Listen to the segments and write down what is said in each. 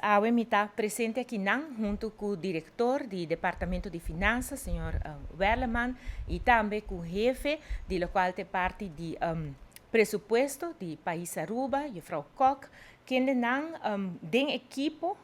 Awe mi ta presente akinan hunto cu director di Departamento di Finansa, señor Werleman, y tambe cu hefe di locual ta parti di presupuesto di Pais Aruba, juffrouw Kok, kendenan den ekipo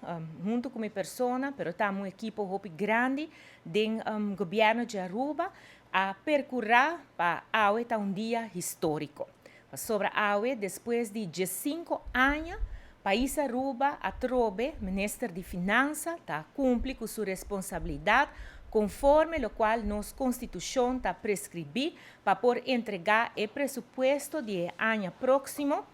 hunto cu mi persona, pero ta un ekipo hopi grandi den gobierno di Aruba, a percura pa awe ta un dia historico. Pasobra awe, despues di 5 aña, Pais Aruba, atrobe, Minister di Finansa ta cumpli cu su responsabilidad conforme locual nos Constitucion ta prescribi pa por entrega e presupuesto di aña proximo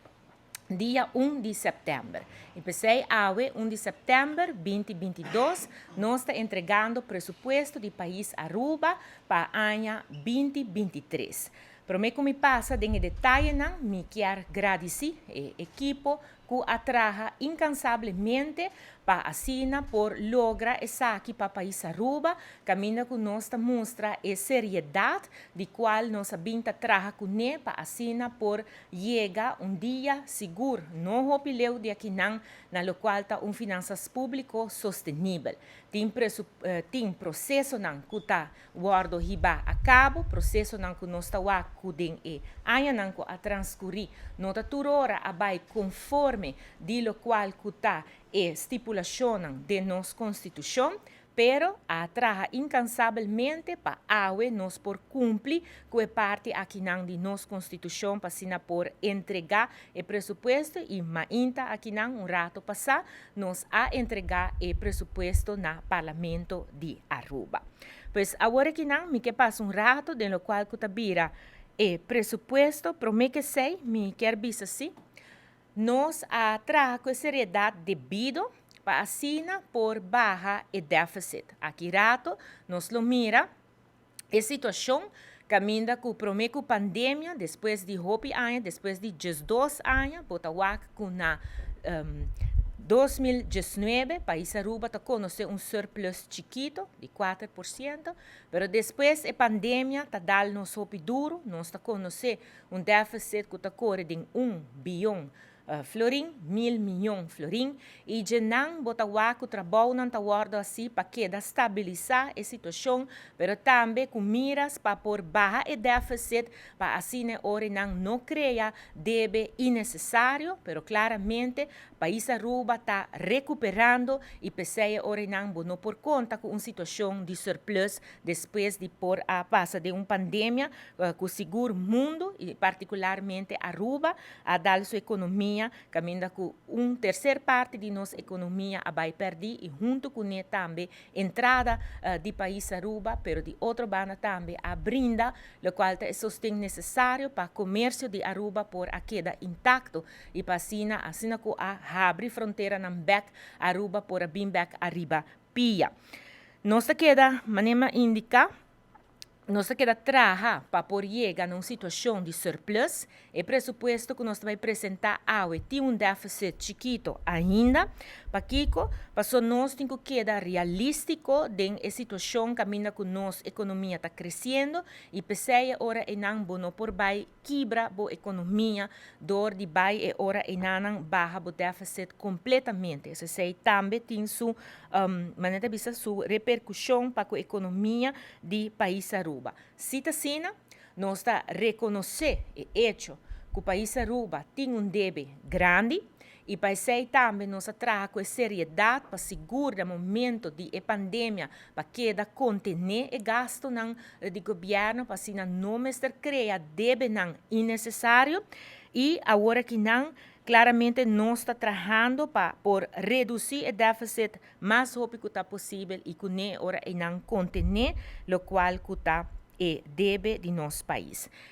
dia 1 di september. Y p'esey awe, 1 di september 2022, nos ta entregando presupuesto di Pais Aruba pa aña 2023. Prome cu mi pasa den detayenan, mi kier gradici e ekipo cu a traha incansablemente pa asina por logra esaki pa Pais Aruba, caminda cu nos ta mustra e seriedad di cual nos a bin ta traha cune pa asina por yega un dia sigur, no hopi leu di akinan, na locual ta un finanzas publico sostenibel. Tin procesonan cu ta wordo hiba a cabo, procesonan cu nos ta wak cu den e añanan cu a transcuri no ta tur ora a bay conforme di locual cu ta e stipulacionnan di nos Constitucion, pero a traha incansablemente pa awe nos por cumpli cu e parti akinan di nos Constitucion pa asina por entrega e presupuesto y mainta akinan, un rato pasa, nos a entrega e presupuesto na Parlamento di Aruba. Pues awor akinan mi kier pasa un rato den locual cu ta bira e presupuesto. Prome cu esey, mi kier bisa si, nos a traha cu seriedad debido pa asina por baha e deficit. Aki rato nos lo mira e situacion caminda cu prome cu pandemia, despues di hopi aña, despues di 12 aña, bo ta wak cu na 2019 Pais Aruba ta conoce un surplus chikito di 4%, pero despues e pandemia ta dal nos hopi duro, nos ta conoce un deficit cu ta core di 1 biyon florin, 1000 miyon florin, y einan bo ta wak cu trabounan ta wordo haci pa keda stabilisa e situacion, pero tambe cu miras pa por baha e deficit pa asina ora nan no crea debe innecesario, pero claramente Pais Aruba ta recuperando y p'esey ora nan no por conta cu un situacion di surplus despues di por a pasa di un pandemia cu sigur mundo y particularmente Aruba a dal su economia, caminda cu un tercer parti di nos economia a bay perdi y hunto cu tambe entrada di Pais Aruba, pero di otro banda tambe a brinda locual ta sosten necesario pa comercio di Aruba por a keda intacto y pa asina cu a habri fronteranan bek, Aruba por a bin bek ariba pia. Nos ta keda, manera indica, nos ta keda traha pa por yega na un situacion di surplus. E presupuesto cu nos ta bay presenta awe tin un deficit chikito ainda. Pakico? Paso nos tin cu keda realistico den e situacion caminda cu nos economia ta creciendo y p'esey ora einan bo no por bay kibra bo economia door di bay e ora einan baha bo deficit completamente. Esey tambe tin su manera bisa su repercusion pa e economia di Pais Aruba. Si asina, nos ta reconoce e hecho cu Pais Aruba tin un debe grandi y pa esey tambe nos a traha cu seriedad pa sigur na momento di e pandemia pa keda contene e gastonan di gobierno pa asina no mester crea debenan innecesario. Y awor akinan claramente nos ta trahando pa por reduci e deficit mas hopi cu ta posibel y cu ora einan contene locual cu ta e debe di nos pais.